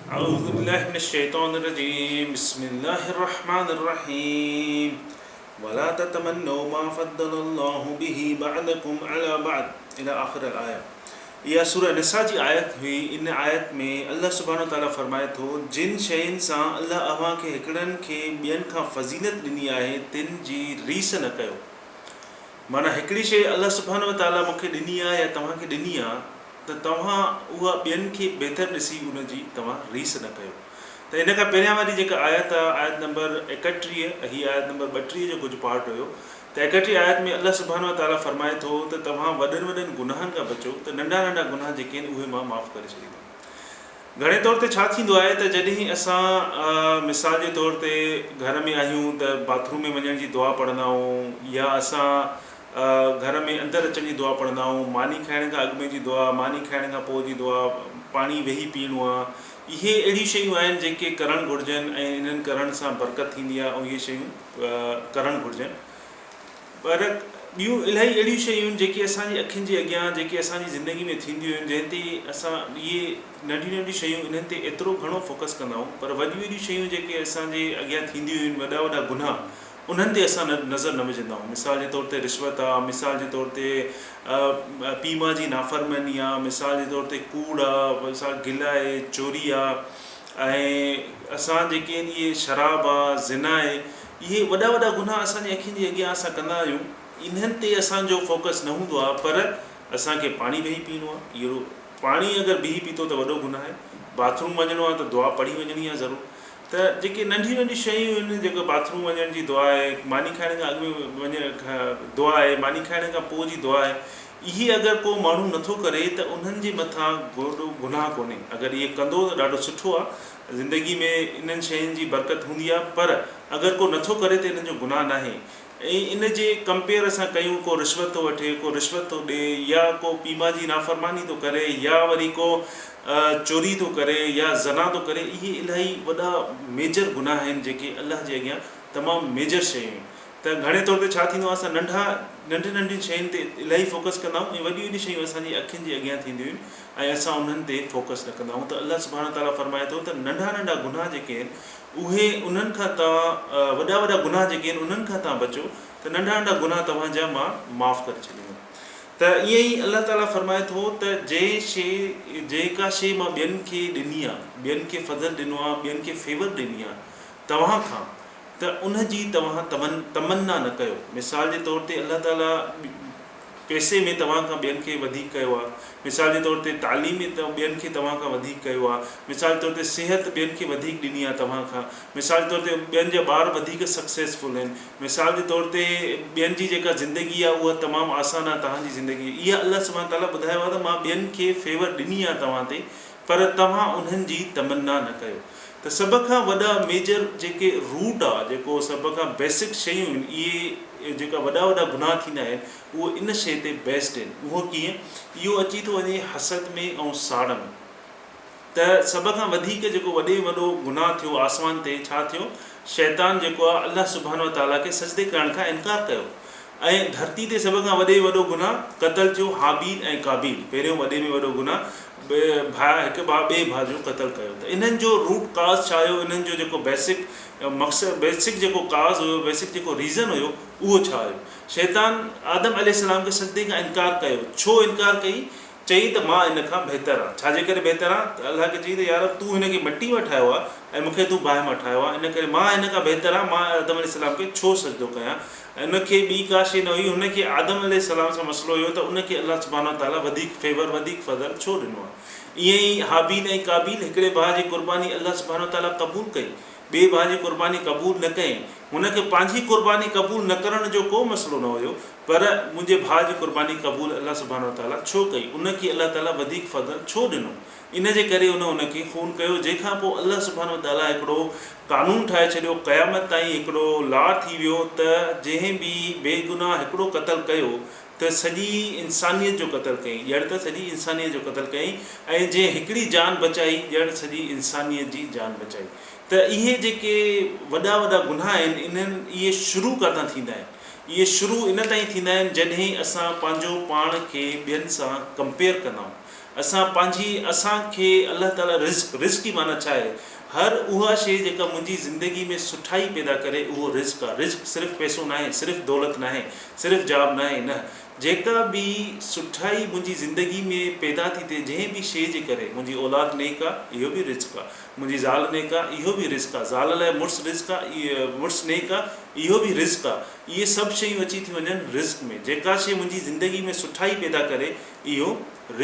اعوذ بالله من الشيطان الرجيم بسم الله الرحمن الرحيم ولا تتمنوا ما فضل الله به بعضكم على بعض الى آخر الايه اها سوره نساء جي آيت هئي ان آيت ۾ الله سبحانه وتعالي فرمائي ٿو جن شين سان الله اوهان کي هڪڙن کي ٻين کان فضيلت ڏني آهي تن جي ريس نه ڪيو معنيٰ هڪڙي شيء الله سبحانه وتعالي مون کي ڏني آهي يا توهان کي ڏني آهي ته توهان اها ٻين کي بهتر ڏسي ان جي توهان ريس نه ڪيو ته ان کان پهريان واري جيڪا آيت آهي آيت نمبر 31 هي آيت نمبر 32 جو ڪجهه پارٽ هيو ته 31 آيت ۾ الله سبحانه وتعالي فرمائي ٿو ته توهان وڏن وڏن گناهن کان بچو ته ننڍا ننڍا گناهه جيڪي آهن اهي مان معاف ڪري ڇڏيندم. گهڻي طور تي ڇا ٿيندو آهي ته جڏهن اسان مثال جي طور تي گهر ۾ آهيون ته باٿ روم ۾ وڃڻ جي دعا پڙهندا آهيون يا اسان گهر ۾ اندر اچڻ جي دعا پڙهندا آهيون، ماني کائڻ کان اڳ ۾ جي دعا، ماني کائڻ کان پوء جي دعا، پاڻي ويهي پيئڻو آهي، اهي اهڙيون شيون آهن جيڪي ڪرڻ گهرجن ۽ انهن ڪرڻ سان برڪت ٿيندي آهي ۽ اهي شيون ڪرڻ گهرجن. پر ٻيون الاهي اهڙيون شيون آهن جيڪي اسان جي اکين جي اڳيان جيڪي اسان جي زندگي ۾ ٿينديون آهن جنهن تي اسان اهي ننڍيون ننڍيون شيون انهن تي ايترو گهڻو فوڪس ڪندا آهيون پر وڏيون وڏيون شيون جيڪي اسان جي اڳيان ٿينديون آهن وڏا وڏا گناهه انهن تي اسان نظر نه وجهندا آهيون مثال جي طور تي رشوت آهي مثال جي طور تي پيء ماء جي نافرماني آهي مثال جي طور تي ڪوڙ آهي مثال گلا آهي چوري آهي ۽ اسان جيڪي آهن اهي شراب آهي زنا آهي اهي وڏا وڏا گناهه اسان جي اکين جي اڳيان اسان ڪندا آهيون، انهن تي اسان جو فوڪس نه هوندو آهي پر اسان کي پاڻي ويهي پيئڻو آهي، اهڙو پاڻي اگر بيهي پيتو ته وڏو گناهه آهي، باٿ روم وڃڻو آهي ته دعا پڙهي وڃڻي آهي ضرور ته جيڪي ننڍيون ننڍيون شيون آهن جيڪو باٿ روم وڃڻ جي دعا آهي، ماني کائڻ کان اڳ ۾ وڃڻ دعا آهي، ماني کائڻ کان پوء جي دعا آهي، اهي اگر ڪو ماڻهو نٿو ڪري ته انهن جي مٿان گوڏو گناهه ڪونهي، اگر اهي ڪندو ته ڏاڍو سٺو آهي، زندگي ۾ انهن شين جي برڪت هوندي آهي پر اگر ڪو نٿو ڪري ته انهن جو گناهه ناهي ۽ ان جي ڪمپيئر اسان ڪيون ڪو رشوت ٿو وٺي ڪو رشوت ٿو ڏي يا ڪو پيما جي نافرماني ٿو ڪري يا وري ڪو چوري ٿو ڪري يا زنا ٿو ڪري اهي الاهي وڏا ميجر گناهه آهن جيڪي الله جي اڳيان تمام ميجر شيون آهن ته گهڻي طور تي ڇا ٿيندو آهي اسان ننڍا ننڍين ننڍين شين تي الاهي فوڪس ڪندا آهيون ۽ وڏيون وڏيون شيون اسان جي اکين جي اڳيان ٿينديون آهن ۽ اسان انهن تي فوڪس نه ڪندا آهيون ته الله سبحانه وتعاليٰ فرمائي ٿو ته ننڍا ننڍا گناهه جيڪي آهن اهي انهن کان توهان وڏا وڏا گناهه جيڪي آهن انهن کان توهان بچو ته ننڍا ننڍا گناهه توهان جا مان معاف ڪري ڇڏيندم ته ائين ئي الله تعاليٰ فرمائي ٿو ته جنهن شي جيڪا شي مان ٻين کي ڏني آهي ٻين کي فضل ڏنو آهي ٻين کي فيور ڏني آهي توهان کان ته ان جي توهان تمنا نه ڪيو. مثال جي طور تي الله تعاليٰ پئسي ۾ توهان کان ٻين کي وڌيڪ ڪيو آهي. مثال جي طور تي تعليم ۾ ٻين کي توهان کان وڌيڪ ڪيو آهي. مثال جي طور تي صحت ٻين کي وڌيڪ ڏني آهي توهان کان. مثال جي طور تي ٻين جا ٻار وڌيڪ سڪسيسفل آهن. مثال جي طور تي ٻين جي جيڪا زندگي آهي اها تمام آسان آهي توهان جي زندگي. اها الله سبحانه تعاليٰ ٻڌايو آهي ته مان ٻين کي فيور ڏني آهي توهان تي پر توهان انهن جي تمنا نه ڪيو ته سڀ کان وڏا ميجر جيڪي روٽ آ جيڪو سڀ کان بيسڪ شيون آهن اهي جيڪا وڏا وڏا گناهه ٿيندا آهن اهو ان شي تي بيسڊ آهن اهو ڪيئن اهو اچي ٿو وڃي حسد ۾ ۽ ساڙ ۾ ته سڀ کان وڌيڪ جيڪو وڏي ۾ وڏو گناهه ٿيو آسمان تي ڇا ٿيو شيطان جيڪو آ الله سبحانه وتعاليٰ کي سجدي ڪرڻ کان انڪار ڪيو ۽ ڌرتي تي سڀ کان وڏي ۾ وڏو گناهه قتل ٿيو هابيل ۽ قابيل پهريون وڏي ۾ وڏو گناهه ڀاء هڪ ڀاء ٻئي ڀاء جو قتل ڪيو ته انهن جو روٽ ڪاز ڇا هيو انهن جو جيڪو بيسڪ مقصد بيسڪ جيڪو ڪاز هيو بيسڪ جيڪو ريزن هيو اهو ڇا هيو شيطان آدم عليه السلام کي سجدي کان انڪار ڪيو ڇو انڪار ڪئي چئي ته مان ان کان بهتر آهيان ڇا جي ڪري بهتر آهيان ته الله کي چئي ته يارب تون هن کي مٽي مان ٺاهيو آهي ۽ مون کي تون باهه مان ٺاهيو آهي ان ڪري مان هن کان بهتر آهيان مان آدم عليه السلام کي ڇو سجدو ڪيان ان کي ٻي ڪا شيء نه هئي، هن کي آدم عليه السلام سان مسئلو هيو ته ان کي الله سبحانه وتعاليٰ وڌيڪ فيور، وڌيڪ فضل ڇو ڏنو آهي. ائين ئي هابيل ۽ قابيل هڪڙي ڀاء جي قرباني الله سبحانه وتعاليٰ قبول ڪئي، ٻئي ڀاء جي قرباني قبول نه ڪيائين. هن کي پنهنجي قرباني قبول نه ڪرڻ جو ڪو مسئلو نه هيو، پر منهنجي ڀاء جي قرباني قبول الله سبحانه وتعاليٰ ڇو ڪئي، ان کي الله تعاليٰ وڌيڪ فضل ڇو ڏنو؟ ان جي ڪري ان ان کي خون ڪيو، جنهن کان پوء الله سبحانه وتعاليٰ هڪڙو قانون ٺاهي ڇڏيو، قيامت تائين هڪڙو لا ٿي ويو ته جنهن به بيگناهه هڪڙو قتل ڪيو ته سڄي انسانيت جو قتل ڪيائين، ڄڻ ته سڄي انسانيت جو قتل ڪيائين ۽ جنهن هڪڙي جان بچائي ڄڻ سڄي انسانيت جي جان بچائي. ته اهي جيڪي وڏا وڏا گناهه آهن انهن اهي شروع ڪاتان ٿيندا آهن؟ اهي شروع ان تائين ٿيندا آهن جڏهن اسان پنهنجو پاڻ کي ٻين سان ڪمپيئر ڪندا آهيون. اسان پنهنجي اسان کي الله تعالي رزق، رزق جي معنيٰ ڇا آهي؟ هر اها شيء جيڪا منهنجي زندگي ۾ سٺائي پيدا ڪري اهو رزق آهي. رزق صرف پئسو ناهي، صرف دولت ناهي، صرف جاب ناهي نه. جيڪا به سٺائي منهنجي زندگي ۾ پيدا ٿي ٿئي جنهن به شيء جي ڪري، منهنجي اولاد نيڪ آ اهو به رزق آ، منهنجي زال نيڪ آ اهو به رزق آ، زال لاء مڙس رزق آ، مڙس نيڪ آ اهو به رزق آ. اهي سڀ شيون اچي ٿيون وڃن رزق ۾. جيڪا شيء منهنجي زندگي ۾ سٺائي پيدا ڪري اهو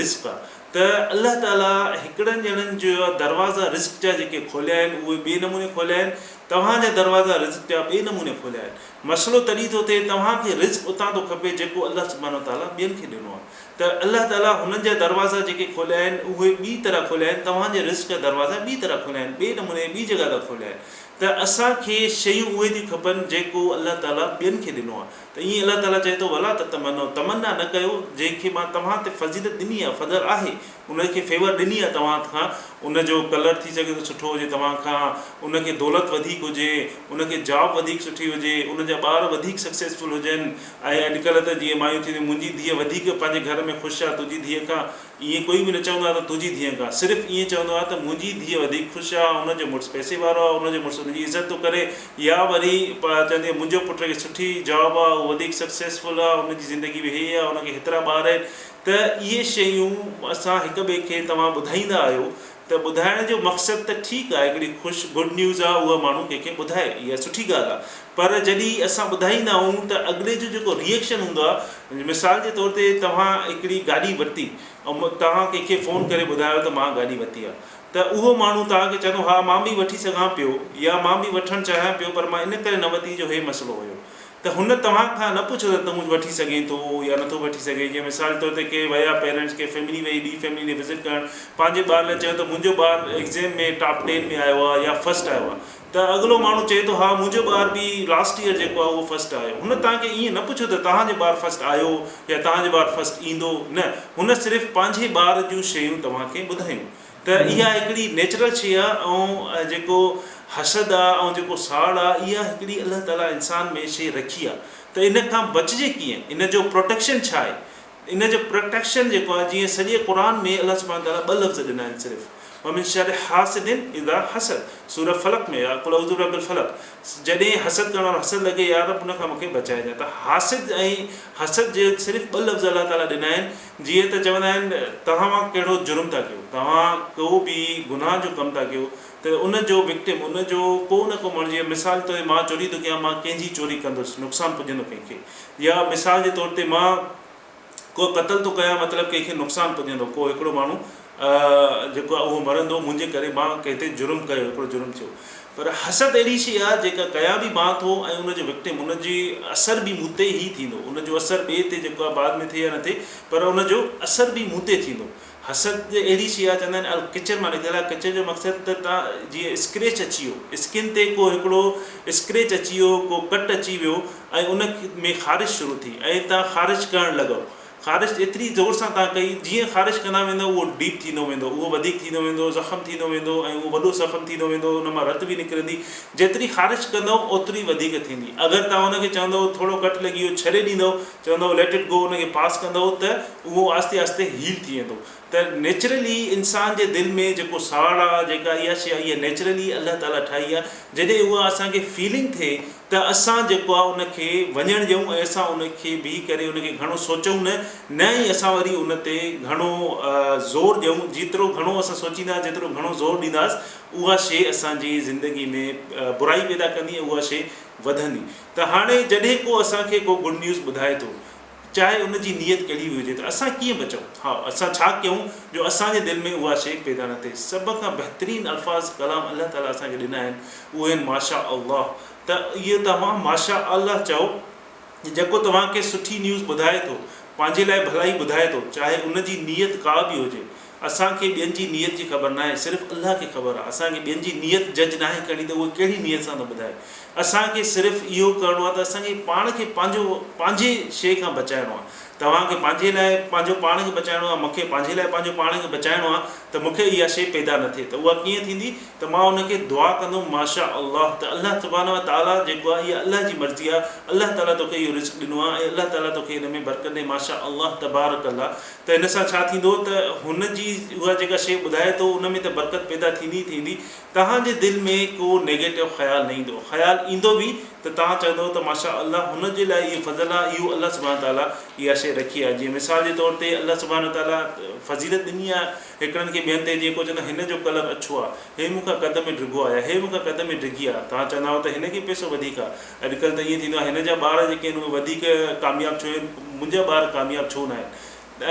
رزق آ ته الله تعالي هڪڙن ڄڻن جا دروازا رزق جا جيڪي کوليا آهن اهي ٻئي نموني کوليا آهن توهان جا دروازا رزق جا ٻئي نموني کوليا آهن مسئلو تڏهن ٿو ٿئي توهان کي رزق اتان ٿو کپي جيڪو الله سبحانه وتعالي ٻين کي ڏنو آ ته الله تعالي هنن جا دروازا جيڪي کوليا آهن اهي ٻي طرح کوليا آهن توهان جي رزق جا دروازا ٻي طرح کوليا آهن ٻئي نموني ٻي جڳهه تان کوليا آهن ته اسان کي شيون اهي ٿيون کپن جيڪو الله تعالي ٻين کي ڏنو آ ته ائين الله تعاليٰ چئي ٿو، ولا تتمنوا، تمنا نه ڪيو، جنهن کي مان توهان تي فضيلت ڏني آهي، فضل آهي، ان کي فيور ڏني آهي توهان کان، ان جو ڪلر ٿي سگهي ٿو سٺو هجي توهان کان، ان کي دولت وڌيڪ هجي، ان کي جاب وڌيڪ سٺي هجي، ان جا ٻار وڌيڪ سڪسيسفل هجن ۽ اڄڪلهه ته جيئن مايون ٿينديون منهنجي ڌيء وڌيڪ پنهنجي گهر ۾ خوش آهي تنهنجي ڌيء کان، ائين ڪوئي به نه چوندو آهي ته تنهنجي ڌيء کان، صرف ائين چوندو آهي ته منهنجي ڌيء وڌيڪ خوش آهي، ان جو مڙس پئسي وارو آهي، ان جو مڙس ان جي عزت ٿو ڪري يا وري چوندي آهي منهنجو پٽ کي سٺي جاب آهي، هو وڌيڪ سڪسيسفل آهي، ان جي زندگي ۾ هي آهي، ان کي هيترا ٻار آهن ته اهي شيون اسان هڪ ٻئي کي توهان ٻڌائيندا آهيو ته ٻڌائڻ جو مقصد ته ٺيڪ آهي هڪڙي خوش گڊ نيوز آهي اها ماڻهو ڪنهن کي ٻڌائي اها سٺي ڳالهه آهي پر جڏهن اسان ٻڌائيندا آهيون ته اڳلي جو جيڪو ريئڪشن هوندو آهي مثال جي طور تي توهان هڪڙي گاڏي ورتي ۽ توهان ڪنهن کي فون ڪري ٻڌايو ته مان گاڏي ورتي آهي ته اهو ماڻهو توهان کي چوندو ها مان به وٺي سگهان پيو يا مان به وٺڻ چاهيان پيو پر مان ان ڪري نه ورتي جو هي مسئلو هيو ته هن توهان کان نه پڇيو ته تون وٺي سگهين ٿو يا نٿو وٺي سگهين جيئن مثال جي طور تي ڪي ويا پيرنٽس ڪي فيملي وئي ٻي فيملي ڏي وزٽ ڪرڻ پنهنجي ٻار لاء چيو ته منهنجو ٻار ايگزيم ۾ ٽاپ ٽين ۾ آيو آهي يا فرسٽ آيو آهي ته اڳلو ماڻهو چئي ٿو ها منهنجو ٻار به لاسٽ ايئر جيڪو آهي اهو فرسٽ آيو هن توهان کي ائين نه پڇيو ته توهان جو ٻار فرسٽ آيو يا توهان جو ٻار فرسٽ ايندو نه هن صرف پنهنجي ٻار جون شيون توهان کي ٻڌايون ته اها هڪڙي نيچرل شيء آ ۽ جيڪو حسد آ ۽ جيڪو ساڙ آ اها هڪڙي الله تعالي انسان ۾ شيء رکي آ ته ان کان بچجي ڪيئن ان جو پروٽيڪشن ڇا آهي ان جو پروٽيڪشن جيڪو آ جيئن سڄي قرآن ۾ الله سبحانه تعالي ٻه لفظ ڏنا آهن صرف ومن شر حاسد اذا حسد سوره فلق ۾ آ قل اعوذ برب الفلق جڏهن حسد ڪرڻ وارو حسد لڳي يا رب ان کان مون کي بچائجان ته حاسد ۽ حسد جي صرف ٻه لفظ الله تعالي ڏنا آهن جيئن ته چوندا آهن توهان ڪهڙو جرم ٿا ڪيو، توهان ڪو به گناهه جو ڪم ٿا ڪيو ته ان جو وڪٽم، ان جو ڪو نه ڪو ماڻهو جيئن مثال جي طور تي مان چوري ٿو ڪيان مان ڪنهن جي چوري ڪندس نقصان پڄندو ڪنهن کي يا مثال جي طور تي مان ڪو قتل ٿو ڪيان مطلب ڪنهن کي نقصان پڄندو ڪو هڪڙو ماڻهو جيڪو آهي اهو مرندو منهنجي ڪري مان ڪنهن تي جرم ڪيو هڪڙو جرم ٿيو پر حسد اهڙي شيء آهي جيڪا ڪيان به مان ٿو ۽ ان جو وڪٽم ان جي اثر به مون تي ئي ٿيندو ان جو اثر ٻئي تي جيڪو آهي بعد ۾ ٿئي يا نه ٿئي پر ان جو اثر به مون تي ٿيندو حسد اهڙي شيء آهي چوندا آهن الڪچر مان نڪتل آهي ڪچر جو مقصد ته تان جيئن اسڪريچ اچي ويو اسڪن تي ڪو هڪڙو اسڪريچ اچي ويو ڪو ڪٽ اچي ويو ۽ ان ۾ خارش شروع ٿي ۽ تان خارش ڪرڻ لڳو خارش ايتري زور سان توهان ڪئي، جيئن خارش ڪندا ويندؤ اهو ڊيپ ٿيندو ويندو، اهو وڌيڪ ٿيندو ويندو، زخم ٿيندو ويندو ۽ اهو وڏو زخم ٿيندو ويندو، ان مان رت به نڪرندي، جيتري خارش ڪندؤ اوتري وڌيڪ ٿيندي، اگر توهان ان کي چوندؤ ٿورو ڪٽ لڳي ويو ڇڏي ڏيندؤ، چوندؤ ليٽ it گو ان کي پاس ڪندؤ ته اهو آهستي آهستي هيل ٿي ويندو ته نيچرلي انسان جي دل ۾ جيڪو ساڙ آ جيڪا اها شي آ اها نيچرلي الله تعالي ٺاهي آ جڏهن اها اسان کي فيلنگ ٿئي ته اسان جيڪو آ ان کي وڃڻ ڏيون ۽ اسان ان کي بيهي ڪري ان کي گهڻو سوچون نه نه ئي اسان وري ان تي گهڻو زور ڏيون جيترو گهڻو اسان سوچينداس جيترو گهڻو زور ڏينداس اها شي اسان جي زندگي ۾ برائي پيدا ڪندي ۽ اها شي وڌندي ته هاڻي جڏهن ڪو اسان کي ڪو گڊ نيوز ٻڌائي ٿو چاهي ان جي نيت ڪهڙي به هجي ته اسان ڪيئن بچون؟ ها اسان ڇا ڪيون جو اسان جي دل ۾ اها شيء پيدا نه ٿئي؟ سڀ کان بهترين الفاظ ڪلام الله تعاليٰ اسان کي ڏنا آهن اهي آهن ماشاء الله ته اهو توهان ماشاء الله چئو جيڪو توهان کي سٺي نيوز ٻڌائي ٿو پنهنجي لاء ڀلائي ٻڌائي ٿو چاهي ان جي نيت ڪا به هجي اسان کي ٻين جي نيت جي خبر ناهي صرف الله کي خبر آهي اسان کي ٻين جي نيت جج ناهي ڪرڻي ته اهي ڪهڙي نيت سان ٿو ٻڌائي اسان کي صرف اهو ڪرڻو آهي ته اسان کي پاڻ کي پنهنجو پنهنجي شيء کان بچائڻو آهي توهان کي پنهنجي لاء پنهنجو پاڻ کي بچائڻو آهي، مون کي پنهنجي لاء پنهنجو پاڻ کي بچائڻو آهي ته مون کي اها شيء پيدا نه ٿئي ته اها ڪيئن ٿيندي ته مان ان کي دعا ڪندم ماشاء الله ته الله سبحانه وتعاليٰ جيڪو آهي اها الله جي مرضي آهي، الله تعاليٰ توکي اهو رزق ڏنو آهي ۽ الله تعاليٰ توکي ان ۾ برڪت ڏئي ماشاء الله تبارڪ الله ته ان سان ڇا ٿيندو ته هن جي اها جيڪا شيء ٻڌائي ٿو ان ۾ ته برڪت پيدا ٿيندي ئي ٿيندي توهان جي دل ۾ ڪو نيگيٽو خيال نه ايندو، خيال ايندو به ته توهان چوندؤ ته ماشاء الله هن جي لاء اهو فضل آهي، اهو الله سبحانه وتعاليٰ اها شيء رکي آهي، جيئن مثال جي طور تي الله سبحانه وتعاليٰ فضيلت ڏني آهي هڪڙن کي ٻين تي، جيئن ڪو چوندو آهي هن جو ڪلر اڇو آهي، هي مون کان قد ۾ ڊگهو آهي يا هي مون کان قد ۾ ڊگهي آهي، توهان چوندا آهيو ته هن کي پئسو وڌيڪ آهي، اڄڪلهه ته ائين ٿيندو آهي هن جا ٻار جيڪي آهن اهي وڌيڪ ڪامياب ڇو آهن، منهنجا ٻار ڪامياب ڇو ناهن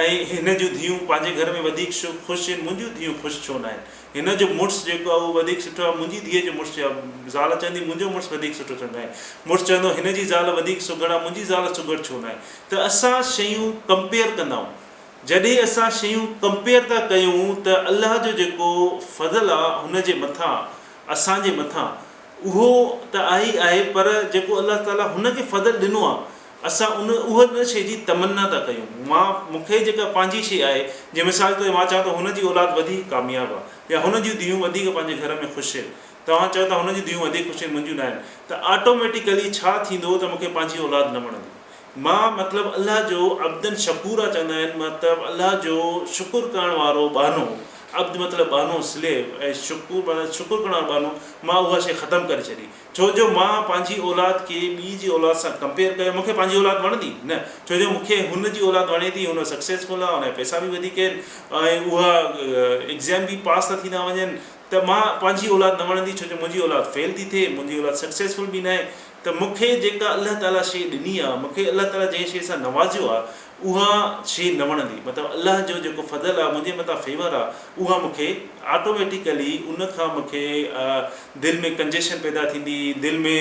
۽ هن جون ڌيئون پنهنجي گهر ۾ وڌيڪ خوش آهن، منهنجون ڌيئون خوش ڇو ناهن. هن جو مڙس جيڪو آهي اهو وڌيڪ سٺو آهي، منهنجي ڌيء جو مڙس يا زال چوندي منهنجو مڙس وڌيڪ سٺو ڇو ناهي؟ مڙس چوندو هن جي زال وڌيڪ سگهڙ آهي، منهنجي زال سگهڙ ڇو ناهي؟ ته اسان شيون ڪمپيئر ڪندا آهيون. جڏهن اسان شيون ڪمپيئر ٿا ڪيون ته الله جو جيڪو فضل آهي هن جي مٿان، اسان جي مٿان، اهو ته آهي ئي آهي پر جيڪو الله تعاليٰ هن کي فضل ڏنو آهي اسان ان اها ان شيء جي تمنا ٿا ڪيون. مان مون کي جيڪا پنهنجي شيء آهي جيئن مثال طور مان چوان ٿو هن جي اولاد وڌيڪ ڪامياب آهي يا هن جون ڌيئون وڌيڪ پنهنجي گهر ۾ خوش آهن توهان چئو ٿا هن جون ڌيئون وڌيڪ خوش آهن منهنجون ناهن ته آٽوميٽيڪلي ڇا ٿيندو ته مون کي پنهنجي اولاد نه وڻندي مان مطلب الله جو عبدن شڪورا چوندا آهن مطلب الله جو شڪر ڪرڻ وارو ٻانهو عبد مطلب ٻانهو Slave ۽ شڪور معنيٰ شڪر ڪرڻ وارو ٻانهو مان اها شيء ختم ڪري ڇڏي ڇو جو مان پنهنجي اولاد کي ٻي جي اولاد سان ڪمپيئر ڪيو مون کي پنهنجي اولاد وڻندي نه ڇو جو مون کي هن جي اولاد وڻي ٿي هن سڪسيسفل آهي هن جا پئسا به وڌيڪ آهن ۽ اها ايگزام به پاس ٿا ٿيندا وڃن ته مان پنهنجي اولاد نه وڻندي ڇو جو منهنجي اولاد فيل ٿي ٿئي منهنجي اولاد سڪسيسفل به ناهي ته مون کي جيڪا الله تعاليٰ شيء ڏني آهي مون کي الله تعاليٰ جنهن شيء سان نوازيو آهي اها شيء نه وڻندي مطلب الله جو جيڪو فضل آهي منهنجي مٿان فيور آهي اها مون کي آٽوميٽيڪلي ان کان مون کي دل ۾ ڪنجيشن پيدا ٿيندي دل ۾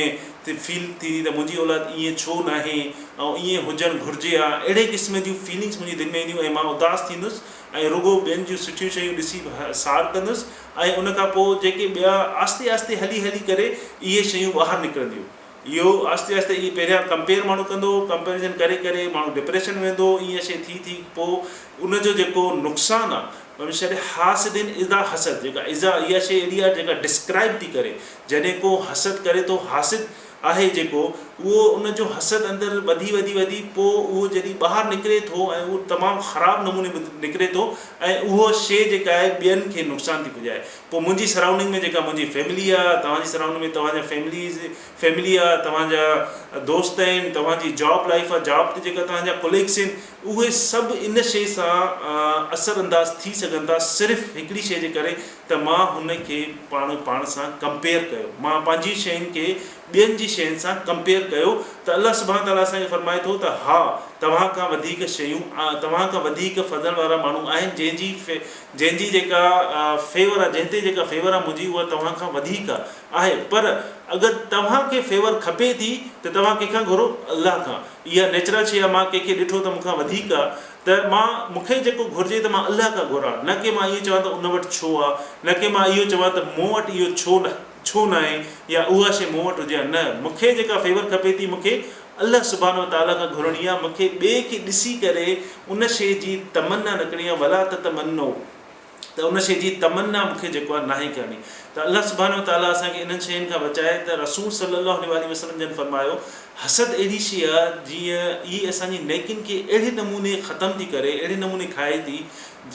فيل ٿيندي ته منهنجي اولاد ائين ڇو ناهي ۽ ائين هجڻ گهرجي ها اهڙي قسم جون فيلنگس منهنجي دل ۾ اينديون ۽ مان اداس ٿيندس ۽ رڳو ٻين جون سٺيون شيون ڏسي ساڙ ڪندس ۽ ان کان پوء جيڪي ٻيا آهستي آهستي هلي هلي ڪري اهي شيون ٻاهر نڪرنديون اهو آهستي آهستي اهي پهريان ڪمپيئر ماڻهو ڪندو هو ڪمپيرزن ڪري ڪري ماڻهو ڊپريشن ۾ ويندو هو ايئن شيء ٿي ٿي پوء ان جو جيڪو نقصان آ ومن شر حاسد اذا حسد جيڪا اذا اها شيء اهڙي آ جيڪا ڊسڪرائب ٿي ڪري جڏهن ڪو حسد ڪري ٿو حاسد آهي جيڪو اهو ان جو حسد اندر وڌي وڌي وڌي پوء اهو جڏهن ٻاهر نڪري ٿو ۽ اهو تمام خراب نموني نڪري ٿو ۽ اهو شيء جيڪا آهي ٻين کي نقصان ٿي پڄائي پوء منهنجي سرائونڊنگ ۾ جيڪا منهنجي فيملي آ توهان جي سرائونڊنگ ۾ توهان جا فيمليز فيملي آ توهان جا دوست آهن توهان جي جاب لائيف آ جاب تي جيڪا توهان جا ڪوليگس آهن اهي سڀ ان شيء سان اثر انداز ٿي سگهن ٿا صرف هڪڙي شيء جي ڪري ته مان هن کي پاڻ پاڻ سان ڪمپيئر ڪيو مان پنهنجي شين کي ٻين جي شين سان ڪمپيئر ڪيو ته الله سبحانه تعالٰي اسان کي فرمائي ٿو ته ها توهان کان وڌيڪ شيون توهان کان وڌيڪ فضل وارا ماڻهو آهن جنهن جي جنهن جي جيڪا فيور آهي جنهن تي جيڪا فيور آهي منهنجي اها توهان کان وڌيڪ آهي پر اگر توهان کي فيور کپي ٿي ته توهان ڪنهن کان گهرو الله کان اها نيچرل شيء آهي مان ڪنهن کي ڏٺو ته مون کان وڌيڪ آهي ته مان مون کي جيڪو گهرجي ته مان الله کان گهران نه ڪي مان اهو چوان ته ان وٽ ڇو آهي نه ڪي مان اهو چوان ته مون وٽ اهو ڇو نه ڇو ناهي يا اها شيء مون وٽ هجي ها نه مون کي جيڪا فيور کپي ٿي مون کي الله سبحانه وتعاليٰ کان گهرڻي آهي مون کي ٻئي کي ڏسي ڪري ان شيء جي تمنا نه ڪرڻي آهي ولا تتمنوا ته ان شيء جي تمنا مون کي جيڪو آهي ناهي ڪرڻي ته الله سبحانه وتعاليٰ اسان کي انهن شين کان بچائي ته رسول صلي الله عليه واٰله وسلم جن فرمايو حسد اهڙي شيء آهي جيئن اهي اسان جي نيڪين کي اهڙي نموني ختم ٿي ڪري اهڙي نموني کائي ٿي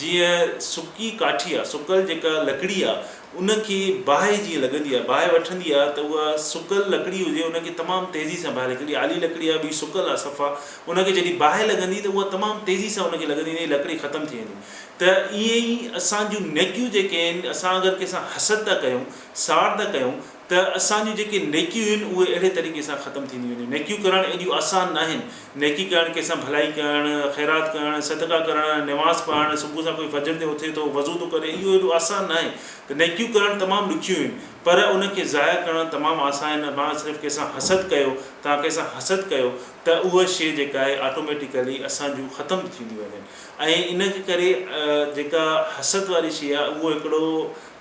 جيئن سڪي ڪاٺي آهي سڪل جيڪا لڪڙي آهي ان کي باهه جيئن لڳندي آهي باهه وٺندي آهي ته اها سڪل لڪڙي هجي ان کي تمام تيزي سان باهه لڳي هڪڙي آلي لڪڙي آهي ٻي سڪل آهي صفا ان کي جڏهن باهه لڳندي ته اها تمام تيزي سان ان کي لڳندي وڃي لڪڙي ختم ٿي ويندي ته ائين ئي اسان جون نيڪيون جيڪي آهن اسان اگر ڪنهن سان حسد ٿا ڪيون ساڙ ٿا ڪيون ته اسان جون جيڪي نيڪيون آهن اهي اهڙي طريقي سان ختم ٿينديون وينديون نيڪيون ڪرڻ ايڏيون آسان ناهن نيڪي ڪرڻ ڪنهن سان ڀلائي ڪرڻ خيرات ڪرڻ صدقا ڪرڻ نماز پڙهڻ صبح سان ڪوئي فجر تي اٿي ٿو وضو ٿو ڪري اهو ايڏو آسان ناهي ته نيڪيون ڪرڻ تمام ڏکيون آهن پر ان کي ضايع ڪرڻ تمام آسان آهن مان صرف ڪنهن سان حسد ڪيو توهان ڪنهن سان حسد ڪيو ته اها شيء جيڪا آهي آٽوميٽيڪلي اسان جون ختم ٿينديون وڃن ۽ ان جي ڪري جيڪا حسد واري شيء آهي اهو هڪڙو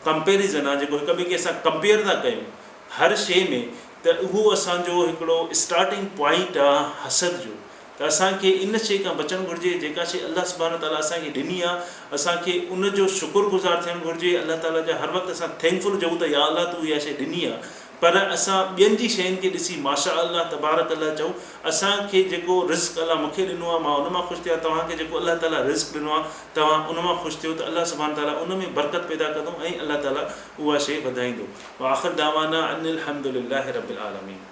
ڪمپيريزن آهي جيڪو هڪ ٻئي کي اسان ڪمپيئر ٿا ڪيون هر شيء ۾ ته اهو اسان جو هڪڙو اسٽارٽنگ پوائنٽ آهي حسد جو. ته اسان کي ان شيء کان بچڻ گهرجي جيڪا شيء الله سبحانه وتعاليٰ اسان کي ڏني آهي، اسان کي ان جو شڪر گذار ٿيڻ گهرجي، الله تعاليٰ جا هر وقت اسان ٿينڪفل هجون ته يا الله تون اها شيء ڏني آهي، پر اسان ٻين جي شين کي ڏسي ماشاء الله تبارڪ الله چئون، اسان کي جيڪو رزق الله مون کي ڏنو آهي مان ان مان خوش ٿيان، توهان کي جيڪو الله تعاليٰ رزق ڏنو آهي توهان ان مان خوش ٿيو ته الله سبحانه وتعاليٰ ان ۾ برڪت پيدا ڪندو ۽ الله تعاليٰ اها شيء وڌائيندو. واخر دعوانا ان الحمد لله رب العالمين.